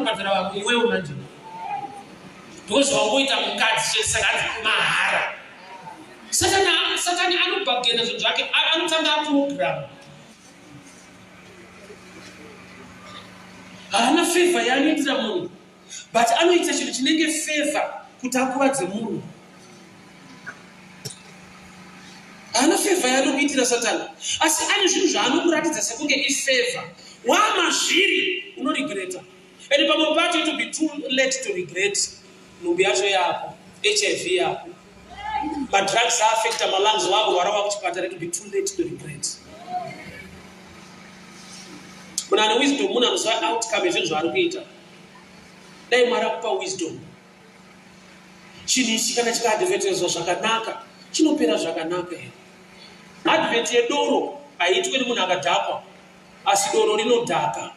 Vanotobhadhara vamwe iwewe manje. Because wangoita mukadzi chete saka hanzi mahara. Satani Satani anobhagena zvinhu zvake anotanga aprogram. Haana favor yaanoitira munhu but anoita chinhu chinenge favor kuti akuvadze munhu. Haana favor yaanokuitira Satani asi ane zvinhu zvaanokuratidza sekunge ifavor. Wamazviri unoregreta. And pamwe pacho it will be too late to regret. Nhumbu yacho yapo, HIV yapo. Madrugs affecta malungs wakurwara wakuchipatara it will be too late to regret. Munhu ane wisdom munhu anoziva outcome yezvinhu zvaari kuita. Dai Mwari akupa wisdom. Chinhu ichi kana chikaadvertiswa zvakanaka chinopera zvakanaka here? Advert yedoro haiitwe nemunhu akadhakwa. Asi doro rinodhaka.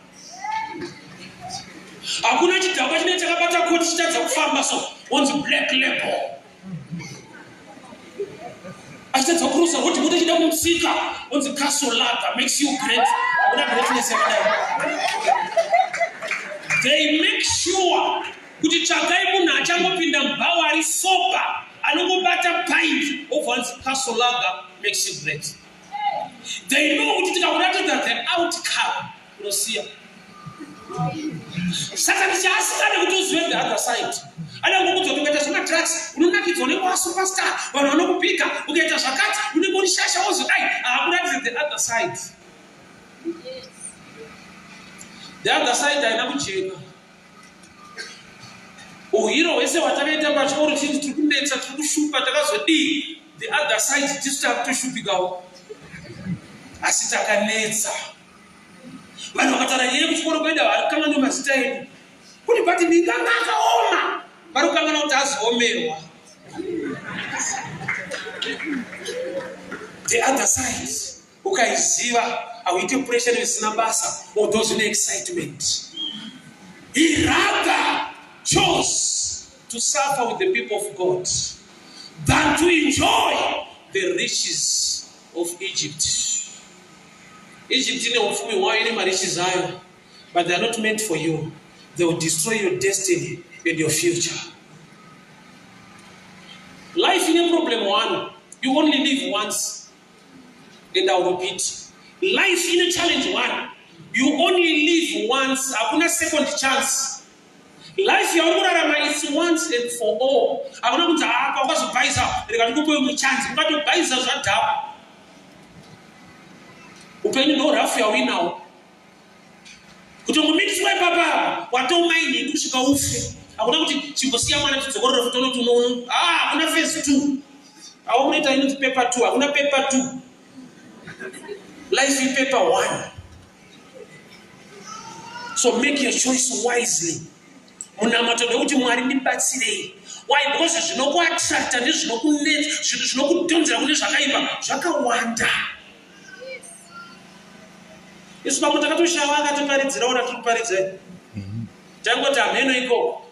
Hakuna chidhakwa chinenge chakabata koti chitadza kufamba so onzi black label. Achitadza kurusa roti mota chida kumutsika onzi castle lager makes you great. Hakuna greatness yakadai. They make sure kuti tsvakai munhu achangopinda mubhawa ari sober anongobata pint obva anzi castle lager makes you great. They know kuti tikakuratidza the outcome unosiya. Saka ndichaasingade kuti uzive the other side. Ada ngokuudza kuti ukaita zvemadrugs unonakidzwa unenge wasuperstar vanhu vanokupika ukaita zvakati unenge uri shasha wozodai haakuratidze the other side. The other side haina kujeka. Uhiro hwese hwatakaita pachikoro chiti tiri kunetsa tiri kushupa takazodii the other side tisu takutoshupikawo asi takanetsa vanhu vakataura nyaya yekuchikoro kwedu vari kukanganwa mazita edu kuti but ndinganga akaoma vari kukanganwa kuti azoomerwa the other side Ukaiziva hauite pressure nezvisina basa although zvine excitement. He rather chose to suffer with the people of God than to enjoy the riches of Egypt. Egypt ine upfumi hwayo ine mariches ayo but they are not meant for you. They will destroy your destiny and your future. Life ine problem one. You only live once. And I'll repeat. Life ine challenge one. You only live once. Hakuna second chance. Life yauri kurarama is once and for all. Hakuna kunzi apa wakazobhaisa rega ndikupe imwe chance. Ukatobhaisa zvadhakwa. Upenyu ndo rafu yauinawo. Kutongomitiswa ipapa apa watomaini kusvika ufe. Hakuna kuti chimbosiya mwana tidzokorore futi unoti unono. Ah, hakuna phase 2. Awo munoita inonzi paper 2, hakuna paper 2. Life ipaper 1. So make your choice wisely. Munamato ndekuti Mwari ndibatsirei. Why? Because zvinokuattracta nezvinokunetsa, zvinokudhonzera kune zvakaipa zvakawanda. Isu pamwe takatoshava akatiparidzirawo ratiri kuparidza. Taingoti hamheno ikoko.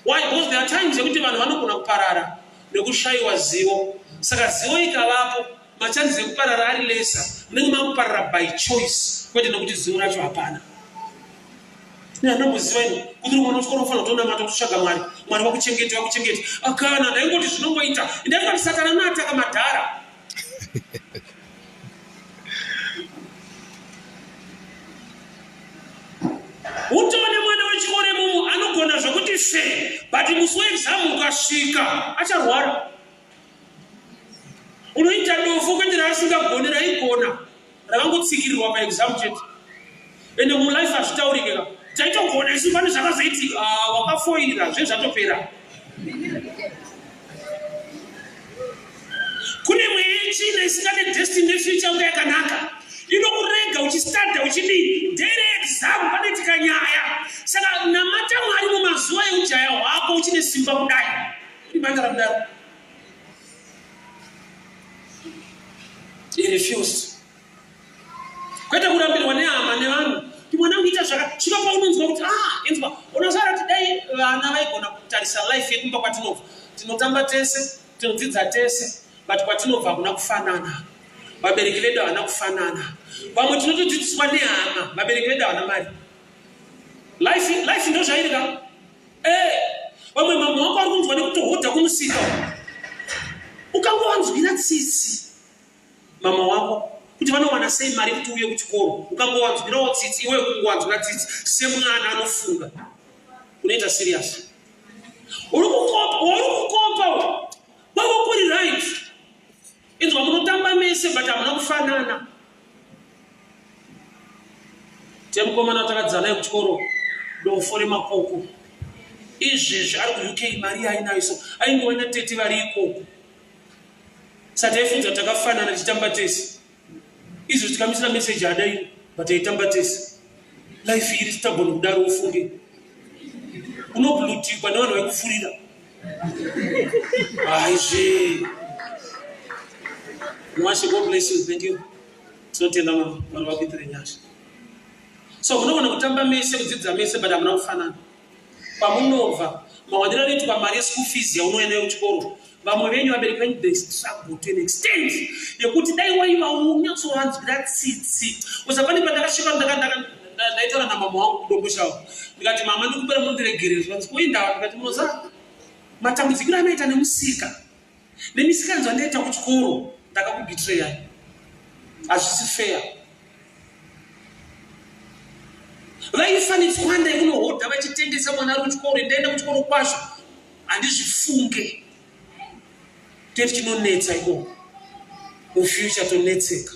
Why? Because there are times yekuti vanhu vanogona kuparara nekushaiwa zivo. Saka zivo ikavapo, machances ekuparara ari lesser. Munenge makuparara by choice, kwete nekuti zivo racho hapana. Ndinoziva ini kuti uri mwana wechikoro unofanira kutonamata kutsvaga Mwari. Mwari vakuchengete, vakuchengete. Akana, ndaingoti zvinongoita. Ndaingoti Satani anoataka madhara. Utone mwana wechikoro imomo anogona zvekuti fe but musi weexam ukasvika acharwara. Unoita dofo kwete raasingagoni raigona rakangotsikirirwa paexam chete. Ende mulife hazvitaurike ka. Taitogona isu pane zvakazoitika ah, wakafoira zve zvatopera. Kune mweya yetsvina isingade destiny nefuture yako yakanaka inokurega uchistadha uchidii dere exam panoitika nyaya saka namata mwari mumazuva eujaya hwako uchine simba kudai uri kudaro he refused kwete kurambirwa nehama nevanhu kuti mwanangu ita zvaka svika paunonzwa kuti ah inzwa unosara kuti dai vana vaigona kutarisa life yekumba kwatinobva tinotamba tese tinodzidza tese but kwatinobva hakuna kufanana vabereki vedu havana kufanana vamwe tinotodzidziswa nehama vabereki vedu havana mari. Life, life ndozvairi ka. Eh, vamwe mama wako ari kunzwa nekutohodha kumusika. Ukangowanzwira tsitsi mama wako kuti vanowana sei mari kuti uye kuchikoro, ukangowanzwirawo tsitsi iwe kungowanzwira tsitsi semwana anofunga unoita serious. Uri kukopa, uri kukopa kwako kuri right. Inzwa munotamba mese but hamuna kufanana. Temukomana watakadzidza naye kuchikoro dofo remakoko. Izvezvi ari kuUK mari yainayo so aingova natete vari ikoko. Saka taifunza takafanana tichitamba tese. Izvo tikamisira message adai but taitamba tese. Life iri stubborn kudaro ufunge. Unoblutikwa nevanhu vaikufurira. Aizve. Mwashe, God bless you. Thank you. Tinotenda mama, Mwari vakuitire nyasha. So munogona kutamba mese, kudzidza mese but hamuna kufanana. Pamunobva, mawaniro anoitwa mari yeschool fees yaunoenda nayo kuchikoro, vamwe venyu vabereki venyu they struggle to an extent yekuti dai waiva unyatsovanzwira tsitsi. Uza pane pandakasvika ndaitaura namama wangu kudomboshawa ndikati mama ndikupera mundiregerere zvanzi kuindawa ndikati munoza matambudzikiro anoita nemusika nemisikanzwa ndaita kuchikoro ndakakubhitreyai hazvisi fair vaifanitswa ndai kunohodha vachitengesa mwana ari kuchikoro ndaenda kuchikoro kwazvo handizvifunge teti chinonetsa ikoko mufuture tonetseka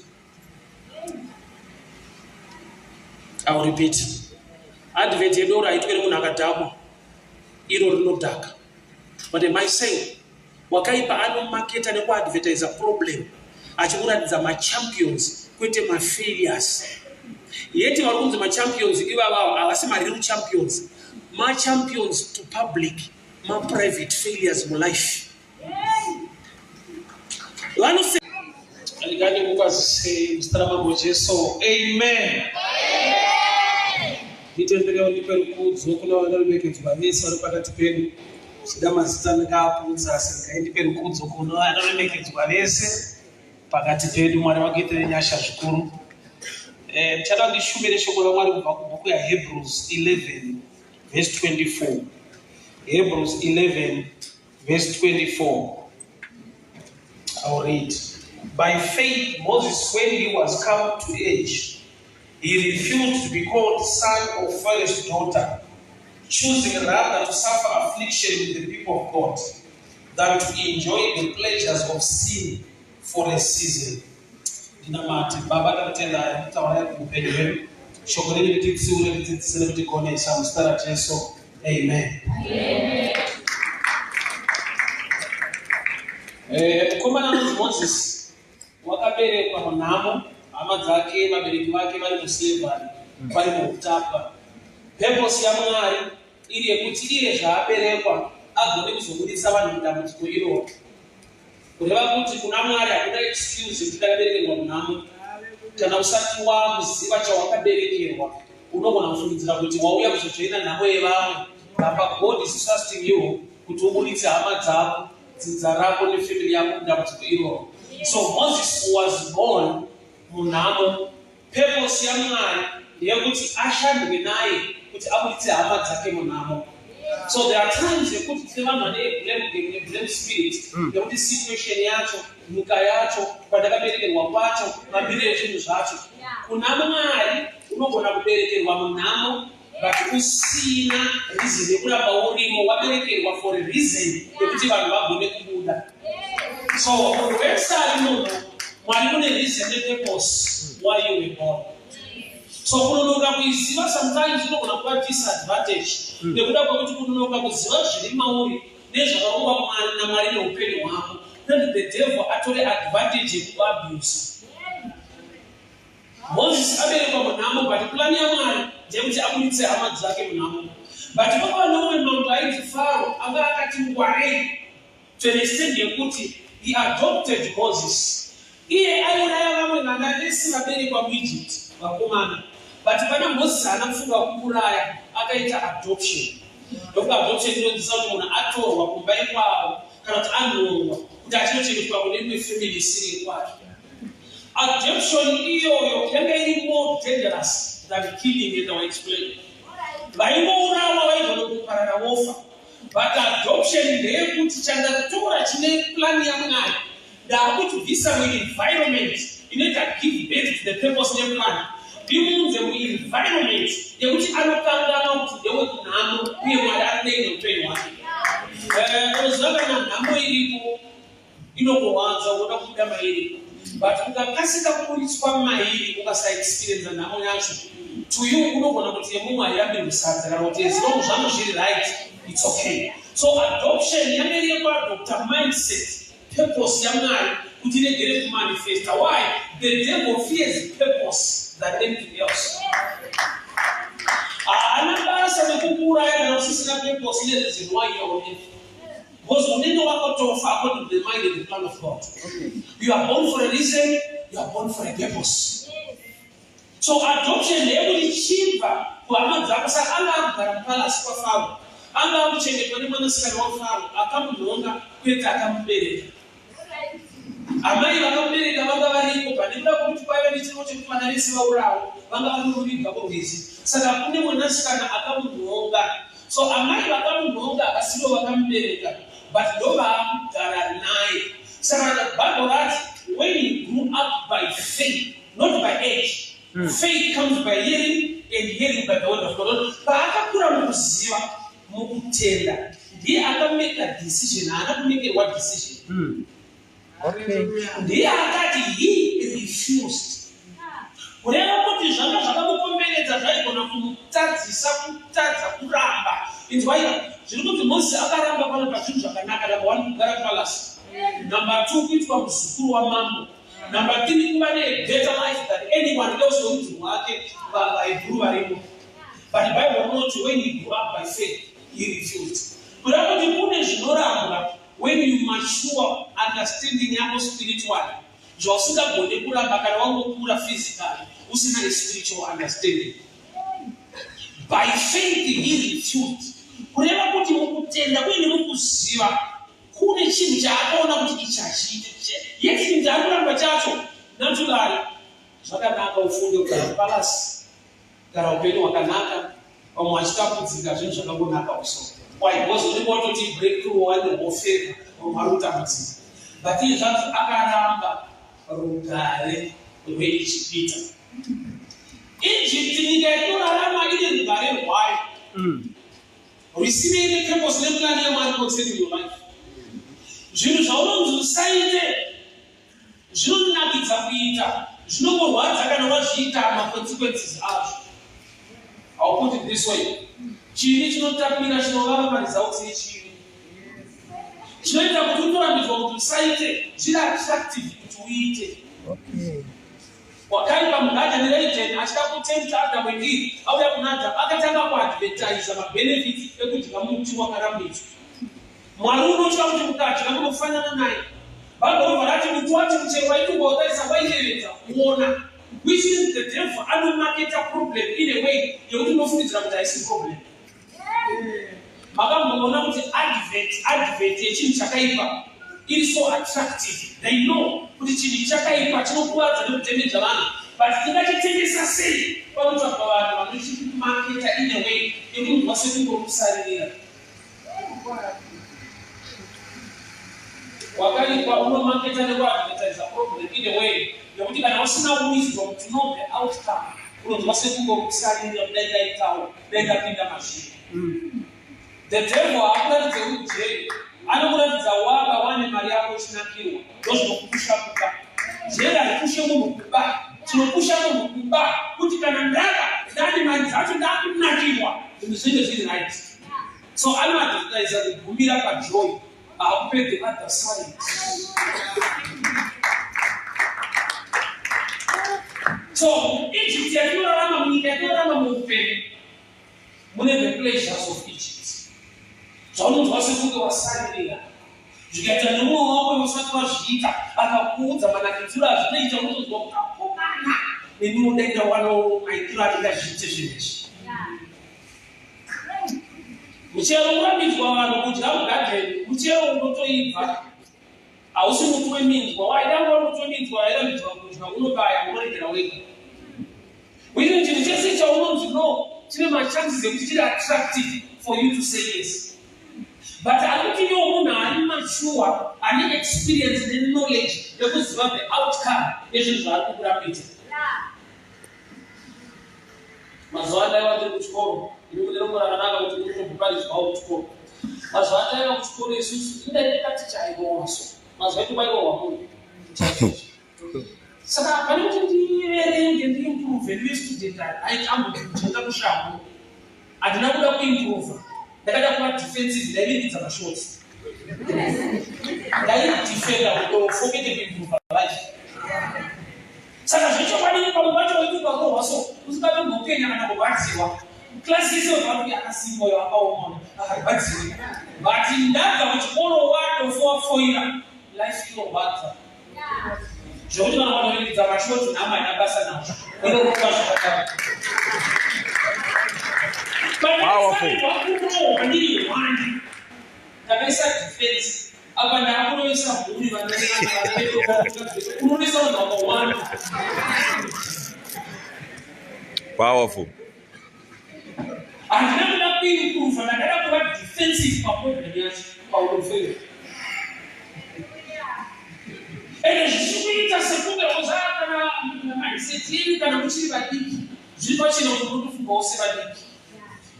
I will repeat. Advert yedoro haitwe nemunhu akadhakwa. Iro rinodhaka. But am I saying wakaipa anomaketa nekuadvertisa problem achikuratidza machampions kwete mafailures. Yeti vari kunzi machampions ivavavo havasi mareal champions. Machampions to public, maprivate failures mulife. Vanose Alikani kukwazise muzita raMambo Jesu. Amen. Nditenderewo ndipe rukudzo kuna vanoremekedzwa vese vari pakati pedu. Zida mazita ndingaaputsa asi regai ndipe rukudzo kuna vanoremekedzwa vese pakati pedu. Mwari vakuitire nyasha zvikuru. Eh, ndichada ndishumire shoko raMwari kubva kubhuku yaHebrews 11 verse 24. Hebrews 11 verse 24. I'll read. By faith, Moses, when he was come to age, he refused to be called son of Pharaoh's daughter, choosing rather to suffer affliction with the people of God than to enjoy the pleasures of sin for a season. Ndinamate Baba, ndakutendai kutaurai kuupenyu hwedu. Shoko renyu rititsiure, ritidzidzise nekutigonesa muzita raJesu. Amen. Eh, mukomana anonzi Moses wakaberekwa munhamo, hama dzake, vabereki vake vari muslavery, vari muutapwa. Purpose yaMwari iri yekuti iye zvaaberekwa agone kuzobudisa vanhu mudambudziko iroro. Kureva kuti kuna Mwari hakuna excuse yekuti ndakaberekerwa munhamo. Kana usati wakuziva chawakaberekerwa, unogona kufungidzira kuti wauya kuzojoina nhamo yevamwe. Apa God is trusting you kuti uburitse hama dzako, dzinza rako nefamily yako mudambudziko iroro. So Moses was born munhamo. Purpose yaMwari ndeyekuti ashandwe naye kuti aburitse hama dzake munhamo. So there are times yekuti tine vanhu vane blame game neblame spirit yekuti situation yacho, nyika yacho, kwandakaberekerwa kwacho, mamiriro ezvinhu zvacho. Kuna Mwari unogona kuberekerwa munhamo but usina reason yekuramba urimo, waberekerwa for a reason yekuti vanhu vagone kubuda. So munhu wese ari muno, Mwari mune reason nepurpose why you were born. So kunonoka kuiziva sometimes inogona kuva disadvantage nekuda kwekuti kunonoka kuziva zviri mauri nezvakarongwa Mwari naMwari neupenyu hwako then the devil atore advantage yekuabuse. Moses aberekwa munhamo but plan yaMwari ndeyekuti aburitse hama dzake munhamo. But pakava neumwe mambo ainzi Faro anga akati ngwarei to an extent yekuti he adopted Moses. Iye aiuraya vamwe vana vese vaberekwa muEgypt vakomana, but pana Moses haana kufunga kuuraya, akaita adoption. Ndokuti adoption inodzidzisa kuti munhu atorwa kumba ikwavo kana kuti anhorwa kuti achinochengetwa kune imwe family isiri yekwake. Adoption iyoyo yanga iri more dangerous than killing, and I will explain. Vaingourawa vaigona kuparara vofa. But adoption ndeyekuti chandatora chine plan yaMwari, ndakuchibvisa muenvironment inoita give birth to the purpose neplan, ndimuunze muenvironment yekuti anokanganwa kuti ndewekunhamo uye Mwari ari nei neupenyu hwake. Unoziva kana nhamo iripo inokuwanza unoda kubuda mairi, but ukakasika kuburitswa mairi ukasaexperienza nhamo yacho, to you unogona kuti yemumwe hairambi musadza, kana kuti as long zvangu zviri right, it's okay. So adoption yange iri yekuadopta mindset, purpose yaMwari kuti iregere kumanifesta. Why? The devil fears purpose than anything else. Haana basa nekukuuraya kana usisina purpose nereason why you are on earth, because unenge wakotofa according to the mind and the plan of God. You are born for a reason, you are born for a purpose. So adoption ndeyekuti chibva kuhama dzako. Saka anga akugara mupalasi kwaFaro, anga akuchengetwa nemwanasikana waFaro akamunhonga, kwete akamubereka. Amai vakamubereka vanga varipo, panekuda kwekuti kwaiva nechirimo chekuti vana vese vaurawo, vanga vanoruviga kurwizi. Saka kune mwanasikana akamunhonga. So amai vakamunhonga havasivo vakamubereka, but ndo vaakugara naye. Saka Bible rati when he grew up by faith, not by age. Faith comes by hearing, and hearing by the word of God. Paakakura mukuziva, mukutenda, ndiye akameka decision, haana kumekerwa decision. Ndiye akati he refused, kureva kuti zvanga zvakamukomberedza zvaigona kumutadzisa kutadza kuramba. Inzwaira zviri kunzi Mozisi akaramba pano pazvinhu zvakanaka. Number one, kugara palace. Number two, kuitwa muzukuru wamambo. Number three, kuva nebetter life than anyone else werudzi rwake, vaHebhuru varimo. But Bible rinoti when he grew up by faith, he refused, kureva kuti kune zvinorambwa when you mature understanding yako spiritually, zvausingagone kuramba kana wangokura physically usina a spiritual understanding. By faith he refused, kureva kuti mukutenda uye nemukuziva kune chinhu chaakaona kuti ichi hachiite, yet chinhu chaari chacho naturally zvakanaka. Ufunge kugara mupalasi, kugara upenyu hwakanaka, vamwe vachitambudzika, zvinhu zvakangonaka uso. Why? Because unenge watoti breakthrough, wane wofeka, vamwe vari kutambudzika. But iye zvanzi akaramba rugare rweIjipita. Egypt, nyika yatinorarama, ine rugare rwayo rusinei nepurpose neplan yaMwari concerning your life. Zvinhu zvaunonzi usaite zvinonakidza kuita, zvinongorwadza kana wazviita, maconsequences azvo. I'll put it this way: chivi chinotapira, chinovava maresults echivi, chinoita kuti utorambidzwa kuti usaite, zviri attractive kuti uite. Wakaipa mugadheni reEden achida kutempta Adamu and Eve, auya kuna Adamu akatanga kuadvertisa mabenefits ekudya muti wakarambidzwa. Mwari unotya kuti mukadya munofanana naye. Bhaibheri robva rati muti wacho, muchero waitunga watarisa waiyevedza kuona, which means the devil anomaketa problem in a way yekuti unofungidzira kuti haisi problem. Makamboona kuti advert yechinhu chakaipa iri so attractive? They know kuti chinhu chakaipa chinokuvadza nekudhemeja vanhu, but tingachitengesa sei? Panotsvagwa vanhu vanochimaketa in a way yekunzwa sekungokusaririra. Wakaipa unomaketa nekuadvertisa problem in a way yekuti kana usina wisdom to know the outcome, unonzwa sekungokusaririra, kudai ndaitawo, dai ndapinda mazviri. The devil haakuratidze ujeri, anokuratidza waba wane mari yako uchinakirwa. Ndozvinokupusha kuba. Jeri haripushe munhu kuba. Chinopusha munhu kuba kuti kana ndava ndane mari dzacho, ndakunakirwa, zvinhu zvinenge zviri right. So anoadvertisa kugumira pajoy, hakupe the other side. So Egypt yatinorarama, munyika yatinorarama muupenyu, mune the pleasures of Egypt, zvaunonzwa sekunge wasaririra. Zvikaita nemumwe wako usati wazviita akakuudza manakidziro azvinoita, unotonzwa kuti akomana, neniwo dai ndawanawo maitiro atingazviite zvinhu izvi. Muchero urambidzwa vanhu kudya mugadheni, muchero unotoibva, hausi muti weminzwa. Waidanga uri muti weminzwa wairambidzwa kudya, unobaya, unoregera wega. Uye chinhu chese chaunonzi no. Chine machances ekuti chiri attractive for you to say yes. But ari kuti iwo munhu ari mature, ane experience neknowledge yekuziva the outcome yezvinhu zvaari kubuda kuita. Mazuva andaiva ndiri kuchikoro, ini mune rombo rakanaka kuti ndinotomboparidzwawo kuchikoro. Mazuva andaiva kuchikoro isusu, indaikati chairowa so. Mazuva edu kwairohwa munhu. Saka pane kuti ndiverenge, ndiimprove, ndive student aitambudza kushango. Handina kuda kuimprova, ndakada kuva defensive. Ndaiviridza mashots, ndaidefenda udofo, kwete kuimprova life. Saka zvechokwadi, pamwe pacho waiti ukarohwa so usingatombopenya kana kurwadziwa, klasi yese kuti akasimba uyo, akaoma, akarwadziwe. But ndabva kuchikoro, wadofo, wafoira, life inorwadza zvokuti vanhu vanoviridza mashoti, nhama haina basa nazvo, inorova zvakadaro. Powerful. Kurohwa ndiri hwandi, ndakaisa defense. Apa ndaakurovesa mhuri, unovesa vanhu vakawanda. Powerful. Handina kuda kuimprova, ndakada kuva defensive paproblem yacho, paurofeyo. Ende zvichikuita sekunge ozaa kana mindset yenyu, kana muchiri vadiki, zviri pachena kuti munotofungawo sevadiki.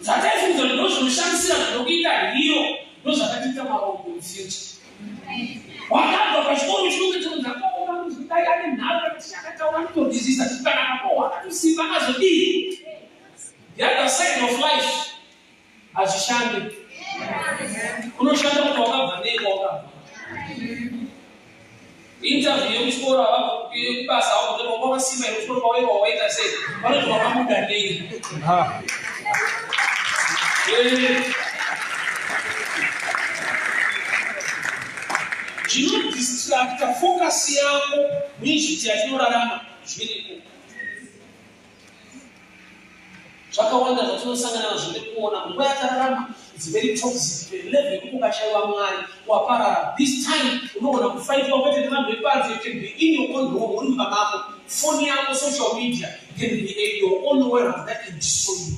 Zvataifunga kuti ndo zvinoshamisira, zvinokuita hero, ndo zvakatiita marombo mufuture. Wakabva pachikoro uchinongedzakaoma, dai ane nharo, kana tichakataura anotodizisa, kana akakohwa akatosimba, akazodii. The other side of life hazvishandi. Unoshanda kuti wakabva nei kwawakabva. Interview yekuchikoro, yekubasa, wanga wakasimba here kuchikoro kwawaiva, waita sei? Vanoti wakabuda nei? Zvinodistracta focus yako muIjipti yatinorarama zviriko zvakawanda zvatinosangana nazvo nekuona nguva yatararama. It's very toxic to a level yekuti ukashaiwa Mwari, waparara. This time unogona kufaitwa kwete nevanhu vepanze. You can be in your own home, uri mumba mako, foni yako, social media can be in your own world that can destroy you.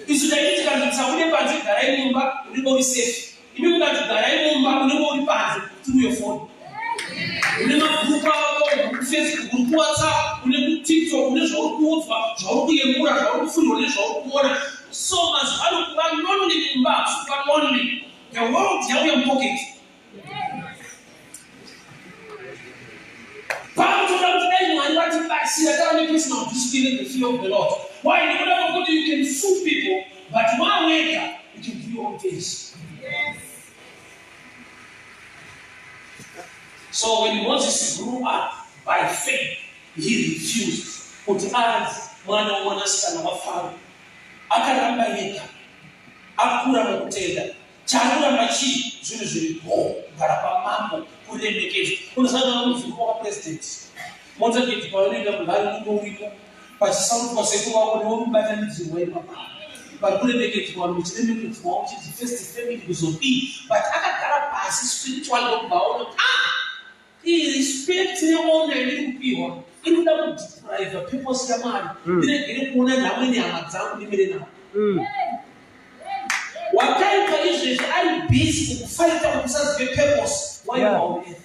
Isu taiti tikanzi tisabude panze, garai mumba, unenge uri safe. Imi mukati garai mumba, unenge uri panze through your phone. Une magrupu ako kuFacebook, uri kuWhatsApp, une kuTikTok, une zvauri kuudzwa, zvauri kuyemura, zvauri kufundwa nezvauri kuona. So mazuva ano kuva lonely mumba hakusi kuva lonely. The world yauya mupocket. Pakutoda kuti dai Mwari vatibatsira tava nepersonal discipline in the fear of the Lord. Why? Nekuda kwekuti you can fool people, but wawega you can do your own things. So when Moses grew up by faith, he refused kuti anzi mwana womwanasikana waFaro. Akaramba yega, akura mukutenda. Chaakuramba chii? Zvinhu zviri bho, kugara pamambo, kuremekedzwa. Unosangana nomuzukuru wakapurezidendi, motaketi pavanoenda kuhari, unenge uripo pachisarudzwa sekuru vako newe, mubatanidzirwa ipapa vari kuremekedzwa, vanhu uchiremekedzwawo, uchinzi first family, kuzodii. But akagara pasi spiritually, ndokubva aona kuti, ah, iyi respect nehonour iri kupiwa iri kuda kudeprive purpose yaMwari. Ndiregere kuona nhamo nehama dzangu, ndimire navo. Wakaipa izvezvi ari busy kukufaita kuti usazive purpose why you are on earth.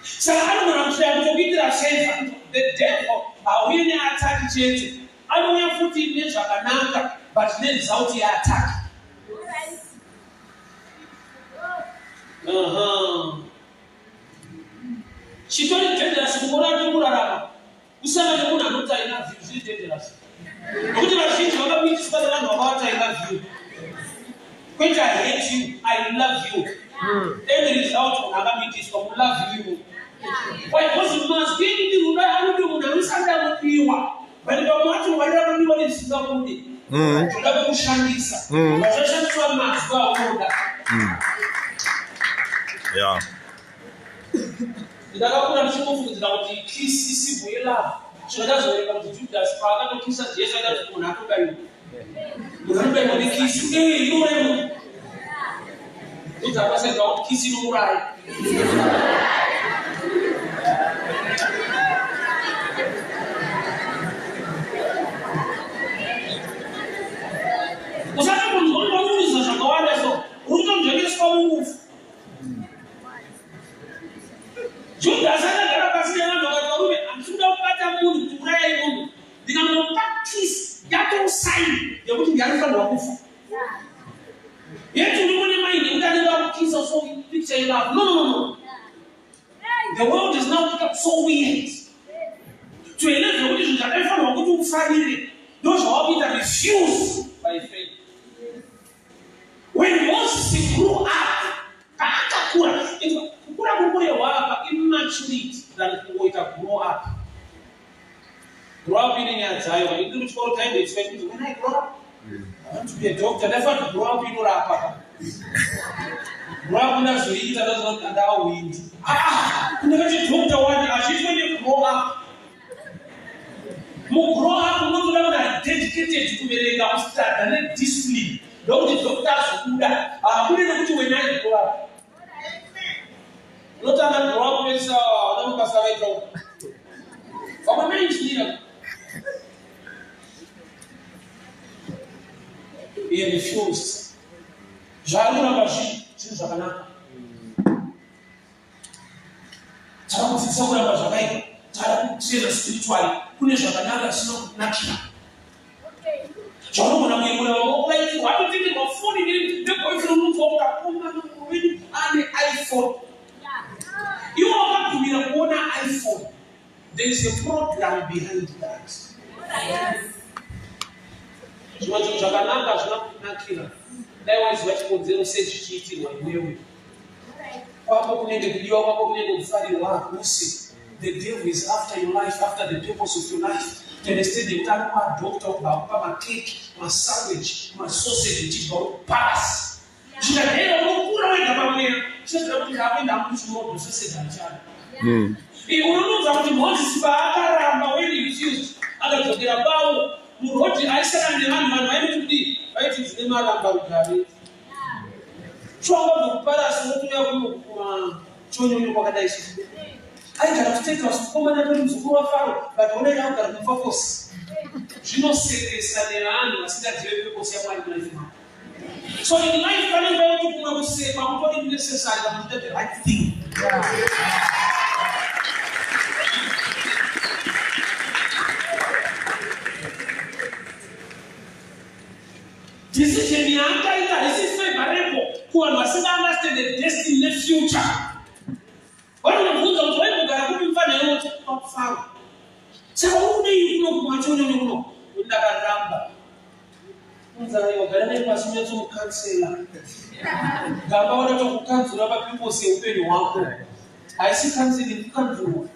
Saka anogona kushaya kutokuitira favor. The devil hauye neattack chete, anouya futi nezvakanaka, but neresult yeattack. Chitori dangerous mukore atiri kurarama kusana nemunhu anoti "I love you." Zviri dangerous nokuti vazhinji vakapitiswa nevanhu vakavati "I love you", kwete "I hate you", "I love you". End result, munhu akamitiswa mulove you. Why? Because mazwi ekuti rudo anodi munhu anosanda kudiwa, but vamwe vacho varira kudiwa nezvisingabude, zvoda kukushandisa. Vachashandiswa mazwi aunoda. Ndakakura ndichingofungidzira kuti kiss isymbol yelove. Zvakatazooneka kuti Judas paakatokisa Jesu, akati munhu atobayiwa, munhu anobayiwa nekiss ee inouraya munhu. Udza pasaiwa kuti kiss inouraya. mind yekuti ndiye anofanirwa kufa. Yet uri mune mind yekuti anenge akukisa so picture yelove. No, no, no, no. The world is now become so weird. To a level yekuti zvinhu zvakaifanirwa kuti ufarire ndozvawakuita refuse by faith. When Moses grew up, paakakura, kukura kuri kurehwa apa immaturity than kungoita grow up. Grow up ine nyaya dzayo, kana ndiri kuchikoro taimboexpect kuti when I grow up, I want to be a doctor. Ndafanira to grow up inorapa. Grow up ndazoita ndazoita ndawindi. Ah, ndakati doctor wani hazviitwe ne grow up. Mugrow up unotoda kuti ari dedicated kuverenga, kustada nediscipline. Ndokuti doctor azobuda. Habude nekuti when I grow up. Unotanga grow up vese vana mabasa vaita uko. Vamwe maengineer. He refused. Zvaari kuramba zvinhu zvakanaka. Tava kudzidzisa kuramba zvakaipa, tava kutraina spiritually kune zvakanaka zvisina kukunakira. Zvaunogona kuyemura vamwe wakuraitirwa atotengerwa foni neboyfriend unonzwa kuti akoma murume ane iPhone. Iwe wakagumira kuona iPhone. There is a program behind that. Zvimwe zvinhu zvakanaka zvina kukunakira. Dai waiziva chikonzero sei zvichiitirwa iwewe. Kwako kunenge kudiwa, kwako kunenge kufarirwa hakusi. The devil is after your life, after the purpose of your life. To an extent yekuti anopa doctor kubva akupa makeki, masandwich, masausage uchidya uri pasi. Chikadero unokura wega pamweya. Chinoziva kuti ndakuenda kuchimodo sausage handichada. Unononza kuti Moses paakaramba when he refused akadzokera kwavo murodhi aisangana nevanhu, vanhu vaimuti kudii? Vaiti dzine maramba rugare. Chwangabva kuparasi unotouya kuno kumachonyonyo kwakadai so. Aigara kustate house mukomana atori muzukuru waFaro, but onai akugara kuMufakose. Zvinosekesa nevanhu vasingazive purpose yaMwari mulife mavo. So in life pane nguva yekuti kumwe kusekwa kutori necessary kana uchiita the right thing. Decision yaakaita haisi favorable kuvanhu vasinga understand the destiny nefuture. Vanobvunza kuti waimbogara kupi mufana iwe pakufaro. Saka uri kudei kuno kumachonyonyo kuno? Ndakaramba. Unzai wagara naye pasi unyatsomukansela. Gamba wanotokukanzura papurpose yeupenyu hwako. Haisi counseling kukanzurwa.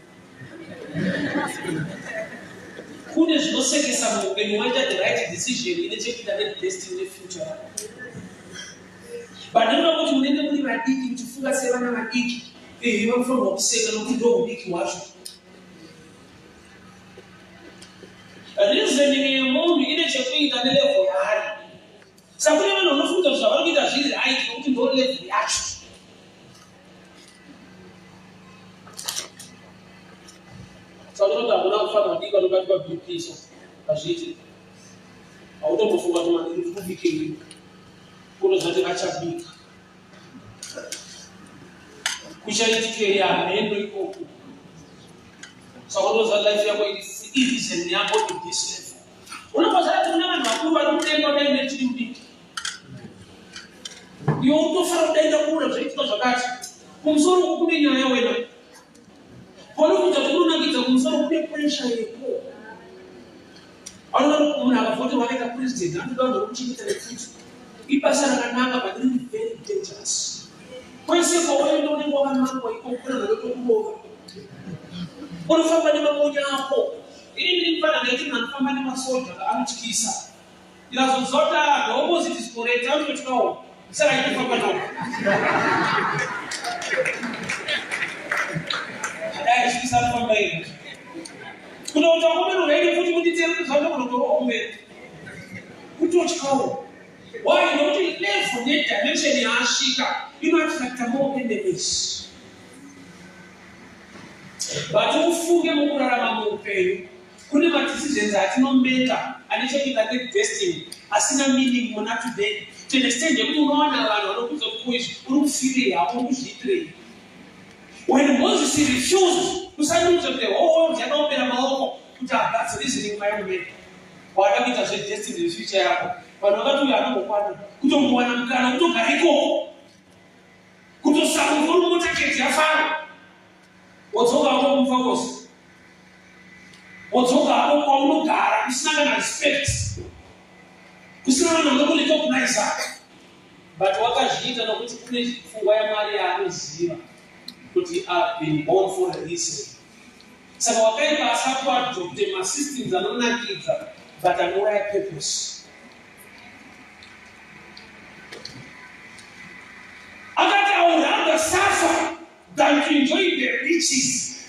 Kune zvinosekesa muupenyu waita the right decision ine chekuita nedestiny nefuture yako. But ndinoda kuti munenge muri vadiki muchifunga sevana vadiki, ehe vanofanirwa kuseka nokuti ndo hudiki hwacho. Reasoning yemunhu ine chekuita nelevel yaari. Saka kune vanhu vanofunga kuti zvavari kuita zviri right nokuti ndo level yacho. Saka unoti hakuna kufanira vadiki vanobatwa BP so hazviiti. Hautombofunga kuti manheru tiri kubikei. Unozvati vachabika. Kuchaitikei hameno ikoko. Saka unoziva life yako ireason yako in this level. Unombozara kuti kune vanhu vakuru vari kutemba kudai nechiri mudiki. Iwe utofanira kudai ndakura zvaitika zvakati. Kumusoro uku kune nyaya wena. Paunokuita kuti unonakidza kumusoro kune pressure yeko. Anoda munhu akavhoterwa akaita president anoda vanhu vanomuchengeta nepfuti. Ibasa rakanaka but riri very dangerous. Kwese kwaunoenda unenge wakanangwa ikoko kune vanhu vanotokurova. Unofamba nemamonya ako. Ini ndiri mufana ndaiti munhu anofamba nemasoja anotyisa. Ndikazoziva kuti ah, the opposite is correct, anototyawo. Saka ndinofamba nawo. Dai achityisa anofamba ega. Kunoita kumberi ukaine futi munditere zvando kunotorohwa kumberi. Kutotyawo. Why? Nokuti level nedimension yaasvika inoattracta more enemies. But ufunge mukurarama muupenyu kune madecisions atinomeka ane chekuita nedestiny asina meaning muna today to an extent yekuti unowana vanhu vanokudza kuti ko izvi uri kufirei hako uri kuzviitirei. When Moses refused, usandiudze kuti the whole world yakaombera maoko kuti ah, that's reasoning my own man. Wada kuita zvedestiny nefuture yako. Vanhu vakati uyo anongokwana kutombowana mukana kutogara ikoko, kutosarudza uri mumotaketi yaFaro, wodzoka hako kuMufakose, wodzoka hako kwaunogara kusina kana respect, kusina vanhu vanokurecogniza. But wakazviita nokuti kune pfungwa yaMwari yaanoziva kuti I've been born for a reason. Saka wakaipa asakuadopte masystems anonakidza but anouraya purpose. Akati, "I would rather suffer than to enjoy the riches."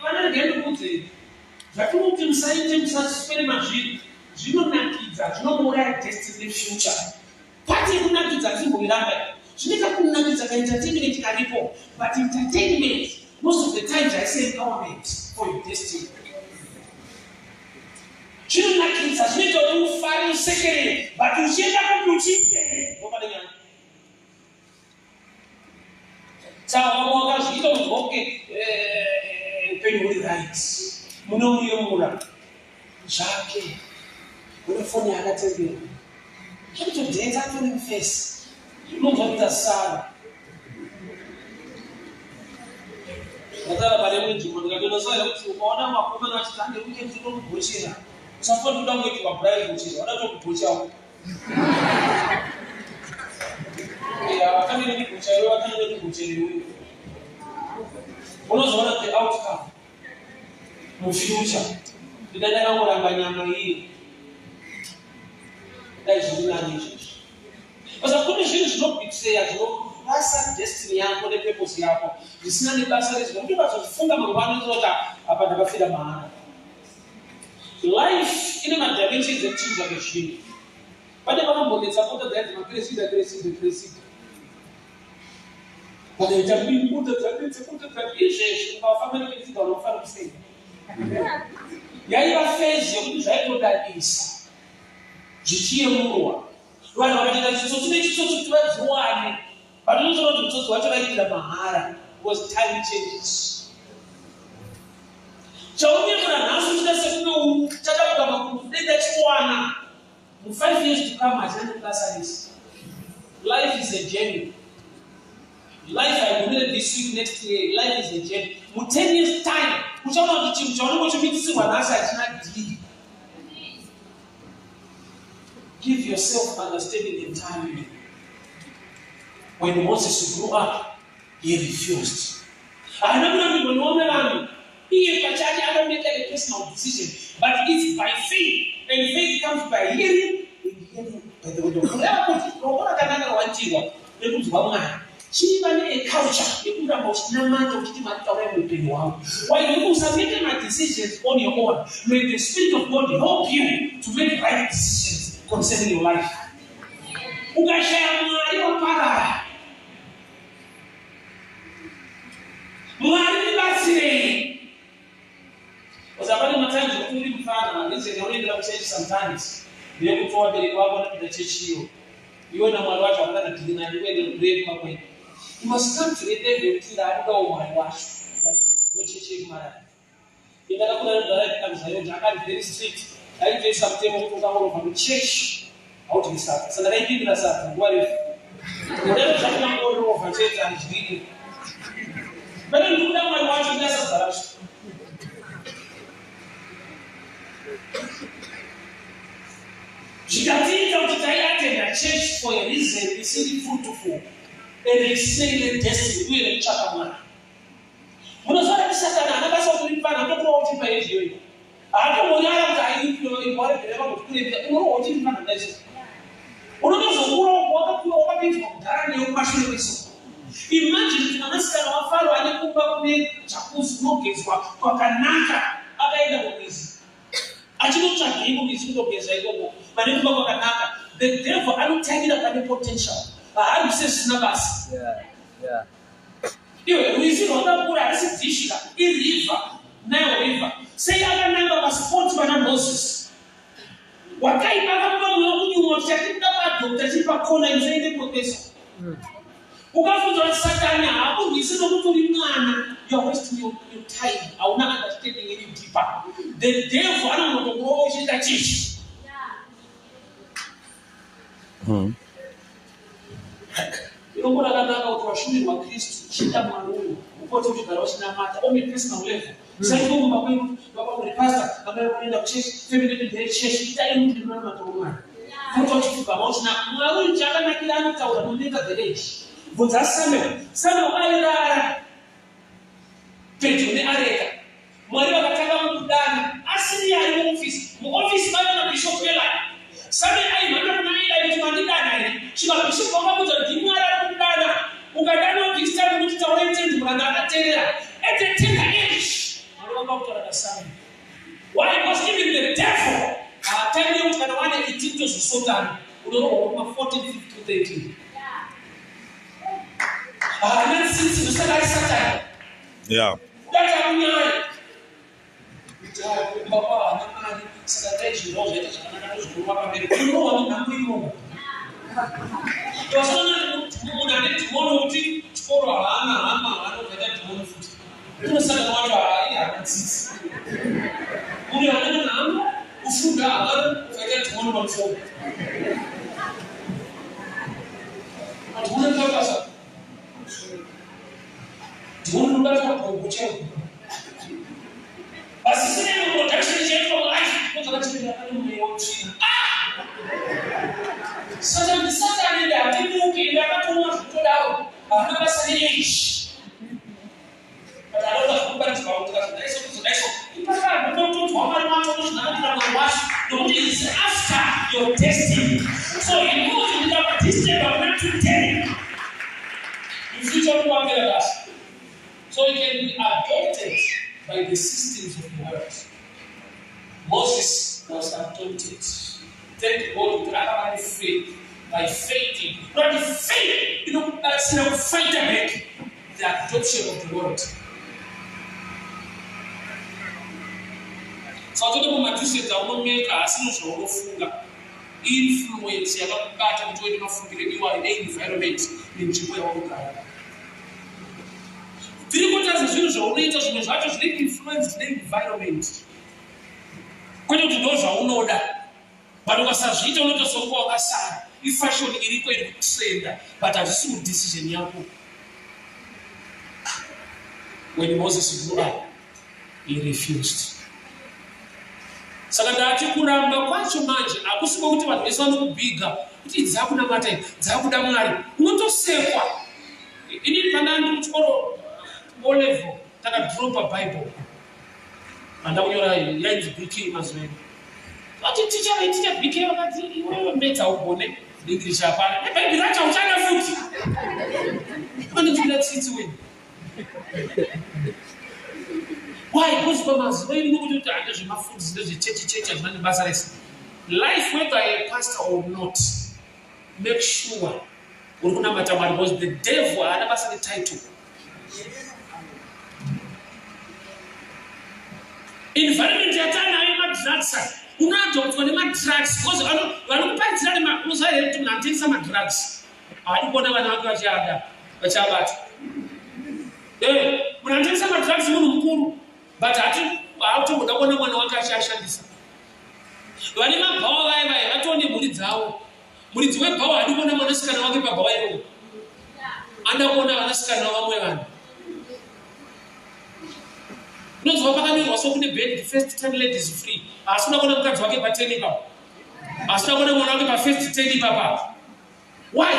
Vana, regai ndikuudzei, zvatinoti musaite, musaswere mazviri, zvinonakidza, zvinomuuraya destiny nefuture. Pati yekunakidza hatimboiramba, zvinoita kunakidza kaentertainment karipo, but entertainment most of the times haisi empowerment for your destiny. Zvinonakidza, zvinoita kuti ufare, usekerere, but uchienda kupi, uchiite ndopane nyaya. Saka vamwe wakazviita kuti okay, upenyu huri right, munomuyemura zvake, une foni yaakatengera, zvakutodhenza, atone mufesi, unonzwa kuita sara. Ndataura pane imwe nzvimbo, ndikatonosaira kuti ukaona vakomana vachiti ande weekend tinokugochera, usafanira kuda kuitirwa bribe, gochera wada tokugochawo. Vafanire kugocha iwe, vafanire kugochera iwe, unozoona the outcome mufuture. Ndida ndakangoramba nyama iyi, dai zviri nani izvozvo. Saka kune zvinhu zvinobetreya, zvinorasa destiny yako nepurpose yako, zvisina nebasa rezvo, kuti ukazozvifunga mangwana unozoti apa ndakafira mahara. Life ine madimensions ekuchinja kwezvinhu. Pane vanombonetsa mota dzainzi maCressida, Cressida, Cressida, vakaita mbiri, mota dzanetsa, mota dzati izvezvi ukafamba neCressida unofanira kusei. Yaiva phase yekuti zvaitodadisa zvichiyemurwa, vanhu vakatoita chitsotsi nechitsotsi kuti vadziwane, but unotoona kuti utsotsi hwacho vaitira mahara, because time changes. Chaunyemura nhasi uchida sekunge chadabuka makumbo, denda chiwana mu5 years to come hachina nebasa rese. Life is a journey. Life haigumire this week, next year. Life is a journey. Mu10 years time uchaona kuti chinhu chaunenge uchipitisirwa nhasi hachina dhiri. Give yourself understanding and time. When Moses grew up, he refused. Haana kurambirwa nevamwe vanhu, iye pachake akamake a personal decision. But it's by faith, and faith comes by hearing, and hearing by the word of God. Kureva kuti rombo rakanaka rawaitirwa nekunzwa Mwari, chiva neculture yekuramba uchinamata uchiti, "Mwari, taurai muupenyu hwangu." Why? Usamake madecisions on your own. May the Spirit of God help you to make right decisions concerning your life. Ukashaya Mwari, waparara. Mwari ndibatsirei. Usapane matimes ekuti uri mufana, reason yaunoendera kuchechi sometimes ndeyekuti vabereki vako vanopinda chechi iyo, iwe naMwari wacho hakuna kadhiri naye, kuendera kurefu kwakweni. You must come to a level yekuti ndaakudawo Mwari wacho wechechi yekumarara. Indakakura nedhara ipinda kuZion, akari very strict, aitoisa mutemo kuti ukangorovha muchechi haudyi sadza. Saka ndaipindira sadza nguva refu, udaro zvakunangorovha chete, handidyiki. Pane ndikuda Mwari wacho, ndida sadza racho. Zvikatiita kuti taiatenda church for a reason isiri fruitful and isiri nedestiny uye nekutsvaka Mwari. Munoziva kuti Satani haana basa kuti uri mufana, atokurova uchiri paage iyoyo. Haatombonyara kuti aiwaregerera kuti kurembera unorohwa uchiri mufana kudai. Unotozokura wakapiwa, wakapinzwa kudhara newe kumashure kweso. Imagine kuti mwanasikana waFaro ane kumba kune jacuzzi, kunogezwa kwakanaka, akaenda kurwizi achinotsvagei? Kurwizi kundogeza ikoko, pane kumba kwakanaka. The devil anotangira pane potential, haarwise zvisina basa. Iwe, rwizi rwakakura, harisi dhishika, iriver, Nile River. Sei akananga paspot pana Moses? Wakaipa akamupa mweya wekunyumwa kuti chatiri kuda kuadopta chiri pakona, imusaende kukwekweso. Ukafunza kuti Satani haakurwisi nokuti uri mwana, you are wasting your time. Hauna understanding iri deeper. The devil anonotokurova uchiita chechi. Irombo rakanaka kuti washumiri waKristu, chida Mwari uyu, upote uchigara uchinamata on a personal level. Saiko mumba kwenyu, baba uri pastor, baba unoenda kuchechi, family yedu ndeyechechi, itai kuti ndinonamata Mwari. Kuti uchipfugama uchina Mwari uyu chakanakira anotaura no matter the age. Bvunza Samuel. Samuel airara pedyo neareka. Mwari vakatanga kukudana asiri ari muofisi. Muofisi maiva naBishop Eli. Samuel aimhanya kuna Eli kuti mandidana here? Svika Bishop vakamudza kuti ndiMwari ari kukudana. Ukadanwa this time kuti taurai tenzi muranda akateerera. At a tender age, Mwari vanga kutaura naSamuel. Why? Because even the devil haatangiri kuti kana wane 18 tozosotana, unorohwa kuma 14, 15, 13. Haana tsitsi, ndosaka ari Satani. Data kunyaya. Baba haana mari, saka dai zvinhu zvaita zvakanaka tozvikuruma pamberi. Unowa nenhamo imomo. Wasana munhu ane dhimoni kuti chikoro haana, hama haana, ukaita dhimoni futi. Unosangana wacho haai haana tsitsi. Munhu haana nhamo, kufunda haana, ukaita dhimoni pamusoro. Madhimoni anobata. Dhimoni rinobata gogo chaiko. Pasisina production chaiko mulife, unozvakachemera pane mweya wetsvina. Ah! Satani, Satani ende hatimuki, ende akatoona zvekutodaro, haana basa neage. But anoda zvekubatidzwa kuti kazodaiso kuzodaiso. Ipapa unotonzwa Mwari wacho unozvinamatira Mwari wacho nokuti is after your destiny. So he knows kuti ndikakudisturba kuna 210. In future unowapera basa. So you can be adopted by the systems of the world. Moses was adopted. Thank God kuti akava nefaith. By faith, not faith inokubatsira kufighta back the adoption of the world. Saka toti mumadecisions aunomeka asi nezvaunofunga, influence yakakubata kuti uende mafungiro iwayo neenvironment nenzvimbo yaunogara. Tiri kutaridza zvinhu zvaunoita, zvimwe zvacho zvine influence neenvironment, kwete kuti ndo zvaunoda, but ukasazviita unoita sokuva wakasara. Ifashion iriko iri kutrenda, but hazvisi mudecision yako. When Moses grew up, he refused. Saka ndati kuramba kwacho manje hakusi kwekuti vanhu vese vanokubhiga kuti dzakunamata, dzakuda Mwari, unotosekwa. Inini pandanga ndiri kuchikoro O level, takadropa Bible, handa kunyora yainzi BK mazuva edu. Vati ticha vaiticha BK vakati, "Iwewe maths haugone, English hapana, nebhaibheri racho hauchada futi." Vanonzwira tsitsi wenu. Why? Because pamazuva edu nokuti kuti handezvemafundisi, ndezvechechi, chechi hazvina nebasa rese. Life, whether a pastor or not, make sure uri kunamata Mwari, because the devil haana basa netitle. Environment yatanayo, madrugs, unoadoptwa nemadrugs, because vanokuparidzira unoziva here kuti munhu anotengesa madrugs haadi kuona vana vake vachiada vachiabata? Munhu anotengesa madrugs munhu mukuru, but hati haakutomboda kuona mwana wake achiashandisa. Vane mabhawa vaya vaya vatoo nemhuri dzavo. Muridzi webhawa haadi kuona mwanasikana wake pabhawa iroro, anoda kuona vanasikana vamwe vanhu. Unonzwa pakanyorwa so kune band, "First 10 ladies free." Asi uda kuona mukadzi wake pa10 ipapo, asi uda kuona mwana wake pafirst 10 ipapa. Why?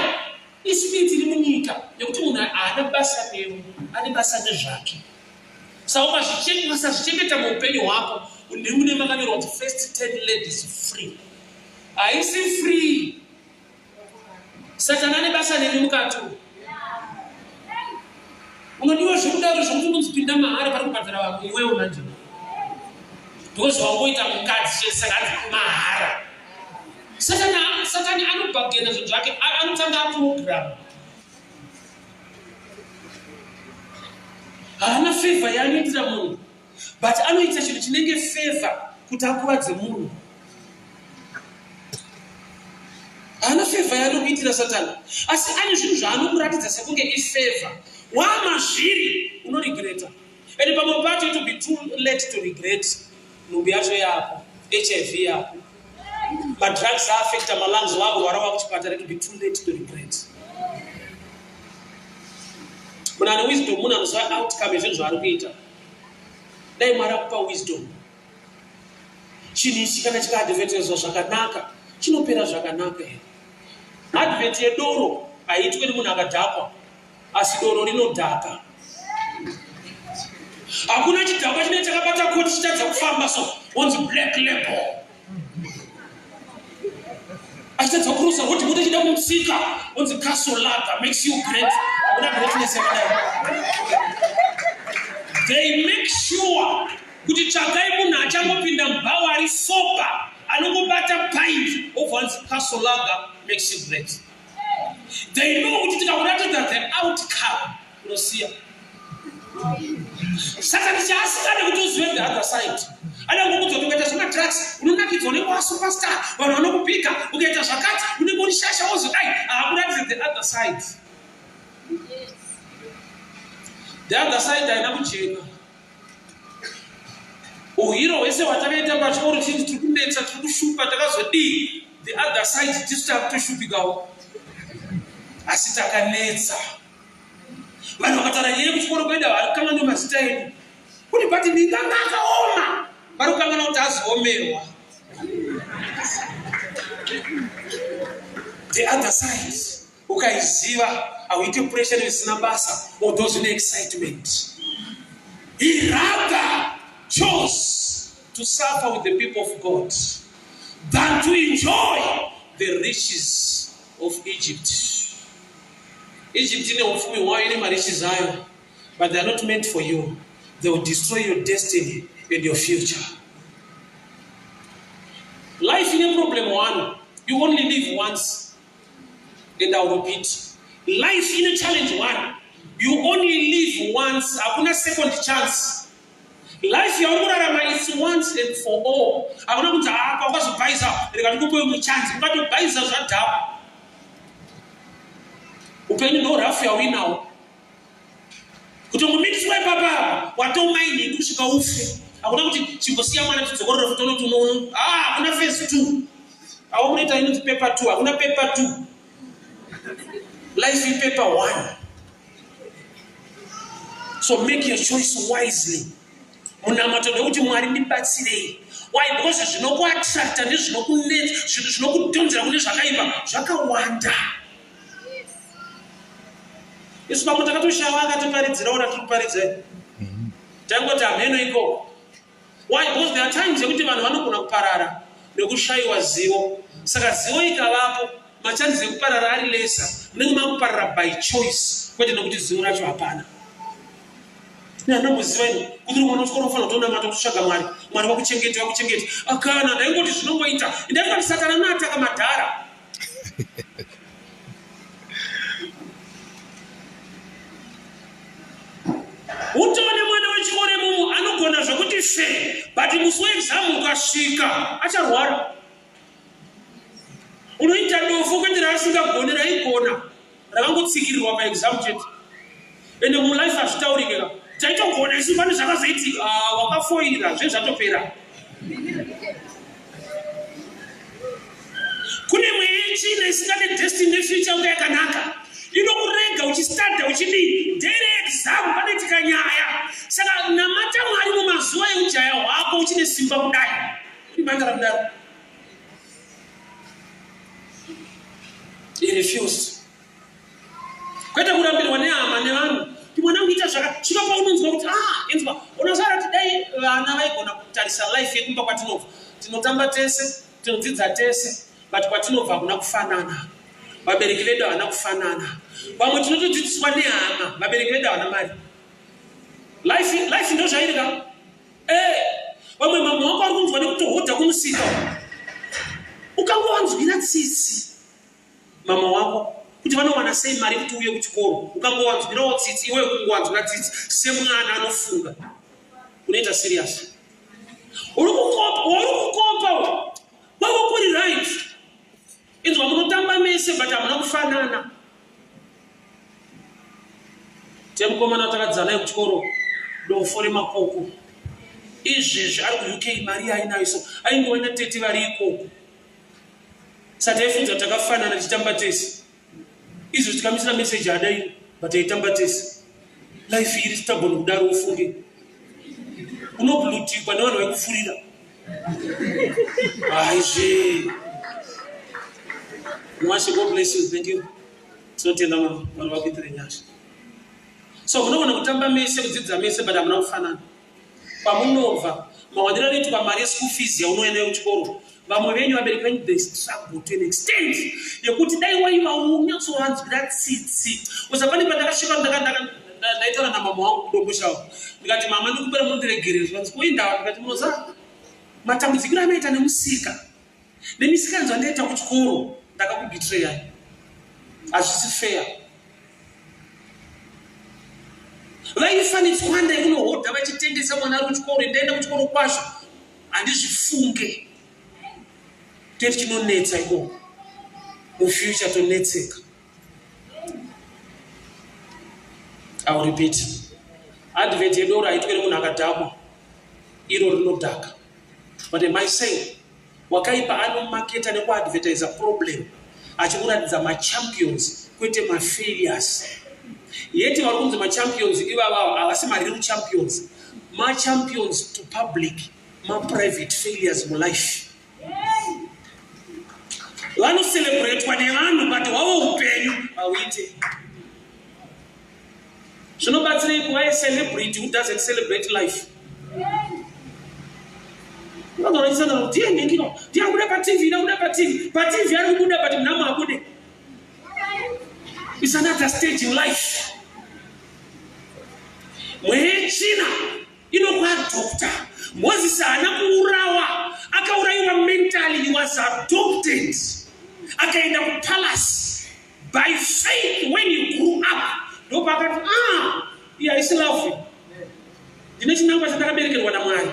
Ispirit iri munyika yekuti munhu haana basa newe, ane basa nezvake. Saka ukasazvichengeta muupenyu hwako, ndimune makanyorwa kuti "First 10 ladies free." Haisi free. Satani ane basa nemi mukati. Unodiwa zvekudaro zvokuti unonzi pinda mahara, pari kubhadhara vamwe, iwewo manje because wangoita mukadzi chete, saka hanzi mahara. Satani anobhagena zvinhu zvake, anotanga aprogram. Haana favor yaanoitira munhu, but anoita chinhu chinenge favor kuti akuvadze munhu. Haana favor yaanokuitira Satani, asi ane zvinhu zvaanokuratidza sekunge ifavor. Wamazviri unoregreta, and pamwe pacho it will be too late to regret. Nhumbu yacho yako, HIV yako. Madrugs aaffecta malungs, wakurwara, wakuchipatara, it will be too late to regret. Munhu ane wisdom munhu anoziva outcome yezvinhu zvaari kuita. Dai Mwari akupa wisdom. Chinhu ichi kana chikaadvertiswa zvakanaka, chinopera zvakanaka here? Advert yedoro haiitwe nemunhu akadhakwa, asi doro rinodhaka. Hakuna chidhakwa chinenge chakabata koti chitadza kufamba, so onzi Black Label, achitadza kurusa kuti mota chida kumutsika, onzi Castle Lager makes you great. Hakuna greatness yakadai. They make sure kuti tsvakai munhu achangopinda mubhawa ari sober, anongobata pint, obva anzi Castle Lager makes you great. They know kuti tikakuratidza the outcome, unosiya. Saka ndichaasingade kuti uzive the other side. Anongokudza kuti ukaita zvemadrugs unonakidzwa, unenge wasuperstar, vanhu vanokupika, ukaita zvakati unenge uri shasha, wozodai. Haakuratidze the other side. The other side haina kujeka. Uhiro hwese hwatakaita pachikoro chiti tiri kunetsa, tiri kushupa, takazodii, the other side tisu takutoshupikawo, asi takanetsa. Vanhu vakataura nyaya yekuchikoro kwedu havarikanganwe mazita edu, kuti but ndinganga akaoma, vari kukanganwa kuti azoomerwa. The other side ukaiziva, hauite pressure nezvisina basa, although zvine excitement. He rather chose to suffer with the people of God than to enjoy the riches of Egypt. Egypt ine upfumi hwayo, ine mariches ayo, but they are not meant for you. They will destroy your destiny and your future. Life ine problem one: you only live once. And I'll repeat, life ine challenge one: you only live once. Hakuna second chance. Life yauri kurarama is once and for all. Hakuna kunzi apa wakazobhaisa, rega ndikupe imwe chance. Ukatobhaisa, zvadhakwa. Upenyu ndo rafu yauinawo. Kutongomitiswa ipapapa, watomaini kusvika ufe. Hakuna kuti chimbosiya mwana tidzokorore futi, unoti unono. Ah, hakuna phase two. Avo munoita inonzi paper two, hakuna paper two. Life ipaper one, so make your choice wisely. Munamato ndekuti, "Mwari, ndibatsirei." Why? Because zvinokuattracta nezvinokunetsa, zvinokudhonzera kune zvakaipa zvakawanda. Isu pamwe takatoshava akatiparidzirawo ratiri kuparidzai, taingoti hameno ikoko. Why? Because there are times yekuti vanhu vanogona kuparara nekushayiwa zivo. Saka zivo ikavapo, machances ekuparara ari lesser. Munenge makuparara by choice, kwete nekuti zivo racho hapana. Neandomboziva ini kuti uri mwana wechikoro unofanira kutonamata, kutsvaga Mwari, Mwari vakuchengete, vakuchengete. Akana ndaingoti zvinongoita. Ndaita kuti Satani anoataka madhara. Utone mwana wechikoro imomo anogona zvokuti fe, but musi weexam ukasvika acharwara. Unoita dofo, kwete raasingagoni, raigona, rakangotsikirirwa paexam chete. Ende mulife hazvitaurike ka, taitogona isu, pane zvakazoitika. Ah, wakafoira, zve zvatopera. Kune mweya yechina isingade destiny nefuture yako yakanaka. Inokurega uchistadha, uchidii, ndere exam panoitika nyaya. Saka namata Mwari mumazuva eujaya hwako, uchine simba kudai, ibandara kudaro. He refused, kwete kurambirwa nehama nevanhu kuti mwana kuita zvaka. Svika paunonzwa kuti, ah, inzwa, unosara kuti dai vana vaigona kutarisa life yekumba kwatinobva. Tinotamba tese, tinodzidza tese, but kwatinobva hakuna kufanana. Vabereki vedu havana kufanana. Vamwe tinotodzidziswa nehama, vabereki vedu havana mari. Life ndo zvairi ka. Eh, vamwe mama wako ari kunzwa nekutohodha kumusika. Ukangovanzwira tsitsi mama wako kuti vanowana sei mari kuti uye kuchikoro, ukangovanzwirawo tsitsi iwe, kungowanzwira tsitsi semwana anofunga, unoita serious. Uri kukopa, uri kukopa kwako kuri right. Inzwa, munotamba mese, but hamuna kufanana. Temukomana watakadzidza naye kuchikoro, dofo remakoko. Izvezvi ari kuUK, mari yainayo, so aingoona tete vari ikoko. Saka taifunza takafanana tichitamba tese. Izvo tikamisira message adai but taitamba tese. Life iri stubborn kudaro ufunge. Unoblutikwa nevanhu vaikufurira. Aizve. Mwashe, God bless you. Thank you. Tinotenda vanhu vakuitire nyasha. So munogona kutamba mese, kudzidza mese but hamuna kufanana. Kwamunobva, mawaniro anoitwa mari yeschool fees yaunoenda nayo kuchikoro, vamwe venyu vabereki venyu they struggle to an extent yekuti dai waiva unyatsovanzwira tsitsi. Usa pane pandakasvika ndaitaura namama wangu kudomboshawo ndikati mama ndikumbira mundiregerere zvikanzi kuindawa ndikati munoza matambudzikiro anoita nemusika nemisikanzwa ndaita kuchikoro ndakakubhitireyai hazvisi fair. Vaifa netswanda yekunohodha vachitengesa mwana ari kuchikoro ndaenda kuchikoro kwazvo handizvifunge toti chinonetsa ikoko mufuture tonetseka. I will repeat. Advert yedoro haitwe nemunhu akadhakwa, iro rinodhaka. But am I saying wakaipa anomaketa nekuadvertisa problem achikuratidza machampions kwete mafailures. Yeti vari kunzi machampions ivavavo havasi mareal champions, machampions to public, maprivate failures mulife. Vanocelebratwa nevanhu but hwavo upenyu hauite. Zvinobatsirei kuva a celebrity who doesn't celebrate life? Unozoona ndiye ndikino, ndiye akuda pa TV, ndakuda pa TV, pa TV ari kubuda but nhamo abude. It's another stage in life. Mwechina inokuadopta. Moses haana kuurawa, akaurayiwa mentally, he was adopted. Akaenda kupalace by faith when he grew up. Ndopakati ah, iye haisi love. Ndine chinangwa chandakaberekerwa naMwari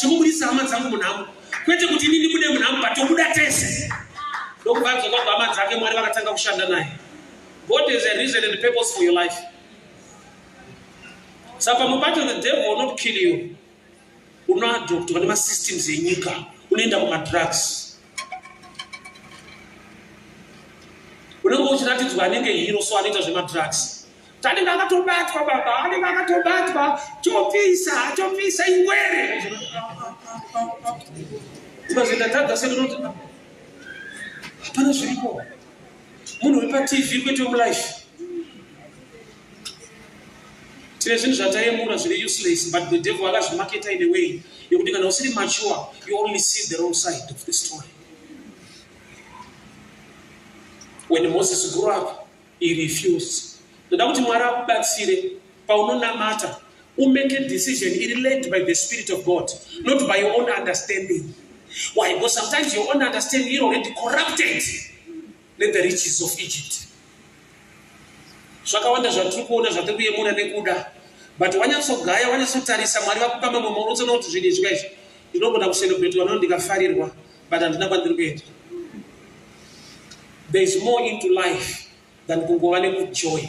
chekubudisa hama dzangu munhamo, kwete kuti ini ndibude munhamo but tobuda tese. Ndokubva adzoka kuhama dzake, Mwari vakatanga kushanda naye. God has a reason and purpose for your life. Saka pamwe pacho the devil will not kill you. Unoadoptwa nemasystems enyika, unoenda kumadrugs. Unenge uchiratidzwa anenge hero so anoita zvemadrugs. Anenge akatobatwa baba, anenge akatobatwa, topisa, topisa ingwere. Ukazoenda tadza senoti hapana zviripo. Munhu wepaTV kwete wemulife. Tine zvinhu zvatayemura zviri useless but the devil akazvimaketa in a way yekuti kana usiri mature you only see the wrong side of the story. When Moses grew up, he refused. Ndoda kuti Mwari akubatsire paunonamata umake a decision iri led by the Spirit of God, not by your own understanding. Why? Because sometimes your own understanding is already corrupted with the riches of Egypt. Zvakawanda zvatiri kuona zvatiri kuyemura nekuda, but wanyatsogaya wanyatsotarisa Mwari vakupa mamwe maunotsoona kuti zvinhu izvi kaizvi ndinogona kucelebratwa nano ndikafarirwa, but handina kwandiri kuenda. There is more into life than kungova nekujoy,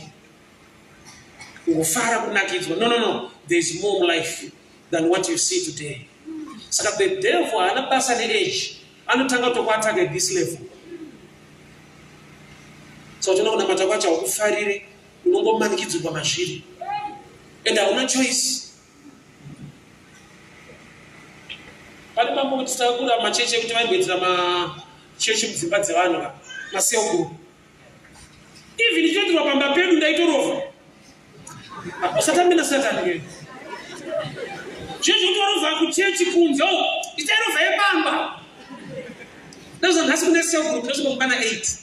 kungofara, kunakidzwa. No, no, no, there is more life than what you see today. Saka the devil haana basa neage, anotanga kutokuataka at this level. So tinoona kunamata kwacho haukufarire, unongomanikidzirwa mazviri and hauna choice. Pane mambo kuti takura machechi ekuti vaimboitira machechi mudzimba dzevanhu ka macell group, even ichitoitirwa pamba pedu ndaitorova. Usatambe nasatani. Zvezvo kuti varovha kuchechi kunze ichairovha yepamba. Ndazva nhasi kune cell group ndosvika mubana 8.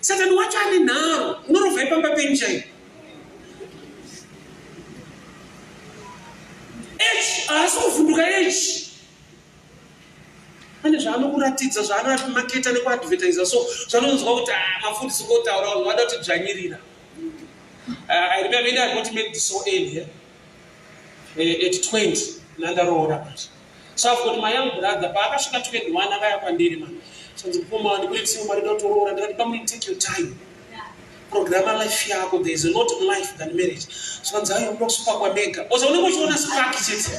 Satani wacho ane nharo, unorovha ipamba penyu chaiyo. H haasi kuvhunduka H. Pane zvaanokuratidza zvaanomaketa nekuadvertisa, so zvanonzwa kuti mafundisi kotaura vanhu vada kutidzvanyirira. I remember when I got married so early, yeah? At 20 nandaroora manje. So I've got my young brother, paakasvika 21 akaya kwandiri man. Sanzi mukoma ndikuitisiwo mari ndotoroora, ndikati pamwe take your time. Programa life yako, there is a lot in life than marriage. So kanzi ayo unoda kusipakwa mega. Oza unenge uchiona spark chete.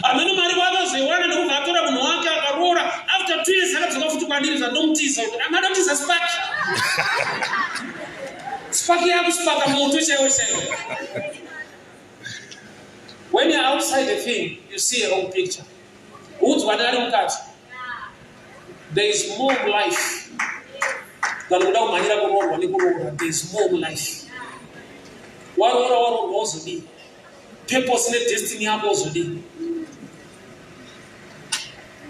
Hameno mari kwakazoiwana ndokubva atora munhu wake akaroora. After 2 years akadzoka futi kwandiri, zvandomutiza. Amada kutiza spark. Spark yakuspaka moto chaiwo chaiwo. When you're outside the thing, you see a wrong picture. Udzwa neari mukati. There is more life than kuda kumhanyira kuroorwa nekuroora. There is more life. Waroora, waroorwa, wozodii? Purpose nedestiny yako wozodii?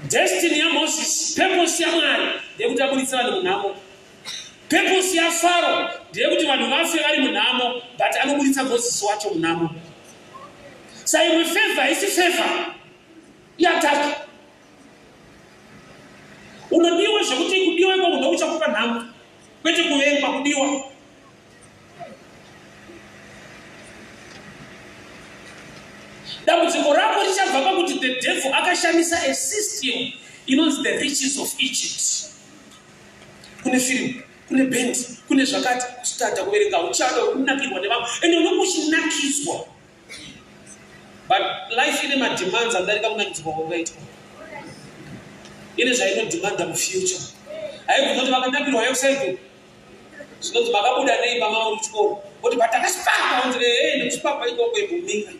Destiny yaMoses, purpose yaMwari ndeyekuti abuditse vanhu munhamo. Purpose yaFaro ndeyekuti vanhu vafe vari munhamo, but anobuditsa Moses wacho munhamo. Saimwe favor haisi favor, iattack. Unodiwa zvekuti kudiwa ikoko ndokuchakupa nhamo, kwete kuvengwa, kudiwa. Dambudziko rako richabva pakuti the devil akashandisa a system inonzi the riches of Egypt. Kune firimu, kune bhendi, kune zvakati, kusitadha kuverenga, uchada kunakirwa nevamwe, ende unenge uchinakidzwa, but life ine mademands anodarika kunakidzwa kwaungaitwa. Ine zvainodemanda mufuture. Haibvunza kuti vakanakirwa website zvinonzi makabuda nei mama muri kuchikoro, kuti patakasipaka unzi ee, nekusipaka ikoko imbomira.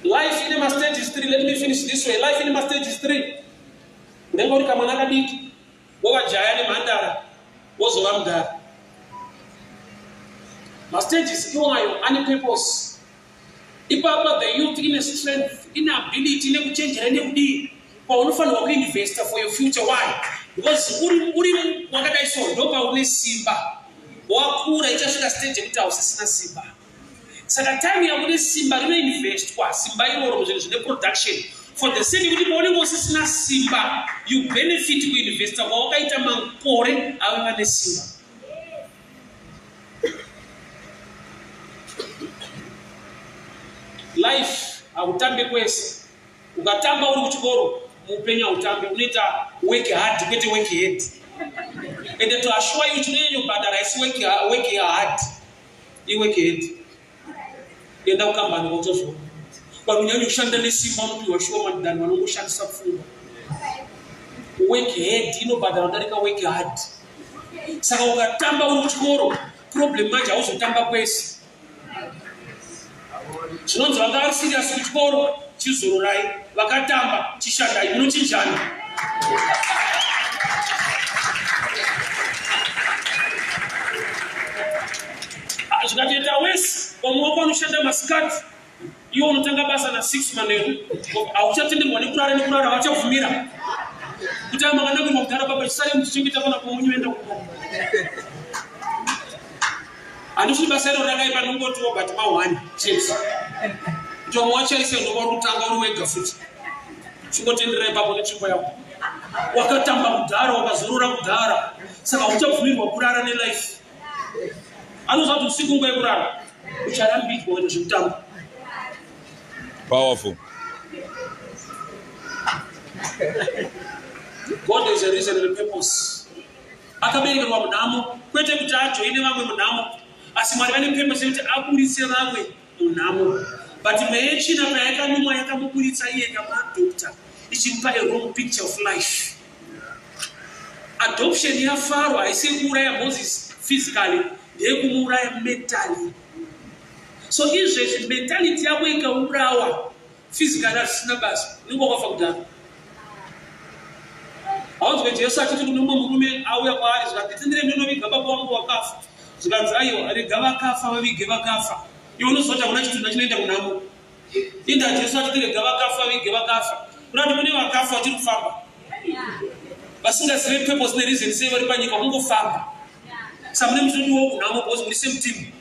Life ine mastages 3. Let me finish this way. Life ine mastages 3. Unenge uri kamwana kadiki, wova jaya nemhandara, wozova mudhara. Mastages iwayo ane purpose. Ipapa the youth ine strength, ine ability, ine kuchenjera, ine kudii, kwaunofanirwa kuinvesta for your future. Why? Because uri wakadai, so ndopaune simba. Wakura, ichasvika stage yekuti hausisina simba. Saka time yakune simba rinoinvestwa simba iroro muzvinhu zvine production for the sake yekuti paunenge usisina simba, you benefit kuinvesta kwawakaita makore ave vane simba. Life hautambi kwese. Ukatamba uri kuchikoro, muupenyu hautambi. Unoita work hard, kwete work head. Ende to assure you, chinonyanyobhadhara isi work hard, iwork head. Enda kukambani wotozviona, vanonyanya kushanda nesimba vanopiwa shoma than vanongoshandisa pfungwa. Work head inobhadhara kudarika work hard. Saka ukatamba uri kuchikoro, problem manje hauzotamba kwese. Zvinonzi vanga vari serious kuchikoro chizororai, vakatamba chishandai, munochinjana. Ah, zvikatoita wese, vamwe wako vanoshanda masikati, iwo unotanga basa na6 manheru, hauchatenderwa nekurara, nekurara vachabvumira kuti aya makanakirwa kudhara, baba chisare muchichengeta pana pamunyoenda kuko. Handisi basa iro rakaipa, nongotiwo, but ma1 chete kuti vamwe wachaise ndoba uri kutanga uri wega futi. Chingotenderera ipapo netsvimbo yako. Wakatamba kudhara, wakazorora kudhara, saka uchabvumirwa kurara nelife. Anoziva kuti usiku nguva yekurara, ucharambidzwa kuita zvekutamba. Powerful. God is a reason and a purpose. Akaberekerwa munhamo, kwete kuti ajoine vamwe munhamo, asi Mwari vane purpose yekuti aburitse vamwe munhamo. But mweya yetsvina payakanumwa, yakamuburitsa iye kamaadopta, ichimupa a wrong picture of life. Adoption yaFaro haisi yekuuraya Moses physically, ndeyekumuuraya mentally. So izvezvi mentality yako ikaurawa, physically hazvisina basa, unenge wakafa kudhara. Haunzwe Jesu achiti kune mumwe murume auya kwaari, zvikanzi, "Tendere ndinoviga baba wangu wakafa." Zvikanzi, "Aiwa, rega vakafa vavige vakafa." Iwe unoziva kuti hakuna chitunha chinoenda kunhamo. Inda Jesu achiti rega vakafa vige vakafa, kuda kuti kune vakafa vachiri kufamba vasingazive purpose nereason sei vari panyika, kungofamba. Samune muchitodiwawo kunhamo because muri same team.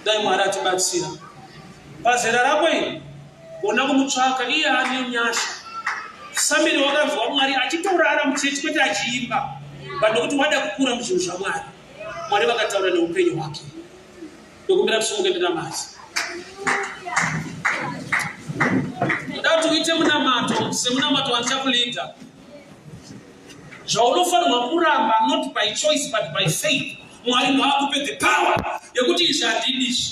Dai Mwari atibatsira pazera rako iri, gona kumutsvaka iye ane nyasha. Samueri wakanzwa Mwari achitorara muchechi, kwete achiimba, but nokuti wada kukura muzvinhu zvaMwari, Mwari vakataura neupenyu hwake. Ndokumbira tusumuke ndinamati. Ndoda kuti uite munamato semunamato wandichakuleada. Zvaunofanirwa kuramba, not by choice but by faith. Mwari ngaakupe the power yekuti izvi handidi izvi.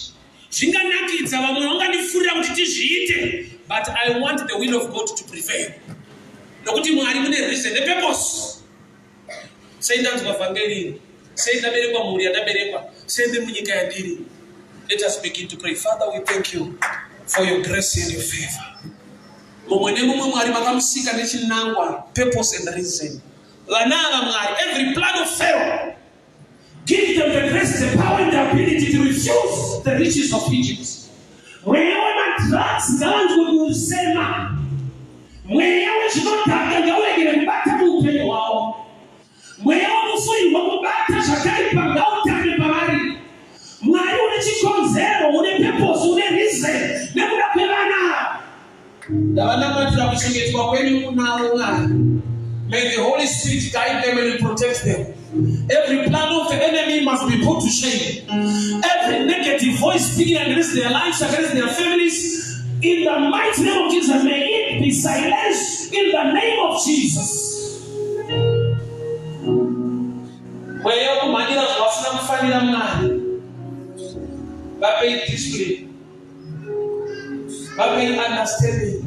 Zvinganakidza, vamwe vangandifurira kuti tizviite, but I want the will of God to prevail, nokuti Mwari mune reason nepurpose. Sei ndanzwa vhangeri iri? Sei ndaberekwa mhuri yandaberekwa? Sei ndiri munyika yandiri? Let us begin to pray. Father, we thank you for your grace and your favor. Mumwe nemumwe, Mwari, makamusika nechinangwa, purpose and reason. Vana ava, Mwari, every plan of Pharaoh, give them the grace, the power and the ability to refuse the riches of Egypt. Mweya wemadrugs ngavanzwe kuusema. Mweya wezvinodhaka ngauregere kubata muupenyu hwavo. Mweya wekufurirwa kubata zvakaipa ngautame pavari. Mwari, une chikonzero, une purpose, une reason nekuda kwevana ava. Ndavanamatira kuchengetwa kwenyu kunavo, Mwari. May the Holy Spirit guide them and protect them. Every plan of the enemy must be put to shame. Every negative voice speaking against their lives, against their families, in the mighty name of Jesus, may it be silenced in the name of Jesus. Mweya wekumhanyira zvavasina kufanira, Mwari, vapei discipline, vapei understanding.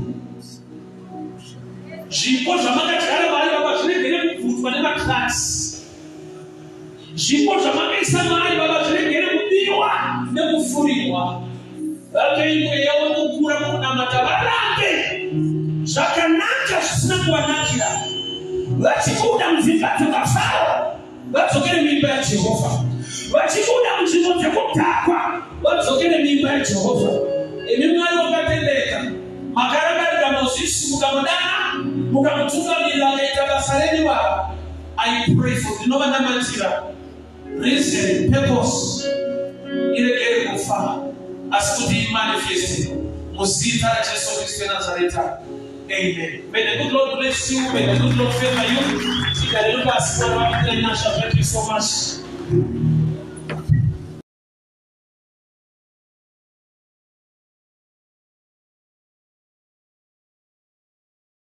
Zvipo zvamakadyara, Mwari Baba, zviregere kubvutwa nemadrugs. Zvipo zvamakaisa, Mwari Baba, zviregere kubiwa nekufurirwa. Vapei mweya wekukura mukunamata, varambe zvakanaka zvisina kuvanakira. Vachibuda mudzimba dzakaFarao, vadzokere muimba yaJehovha. Vachibuda munzvimbo dzekudhakwa, vadzokere muimba yaJehovha. Imi Mwari wakatendeka, makarangarira Mozisi, mukamudana, mukamutungamirira, akaita basa renyu. Baba, I pray for, ndinovanamatira, reason, purpose iregere kufa, asi kuti imanifeste muzita raJesu Kristu weNazareta. Amen. May the good Lord bless you. May the good Lord favor you. Tigariro pasi. Mwari vakuitire nyasha. Thank you so much.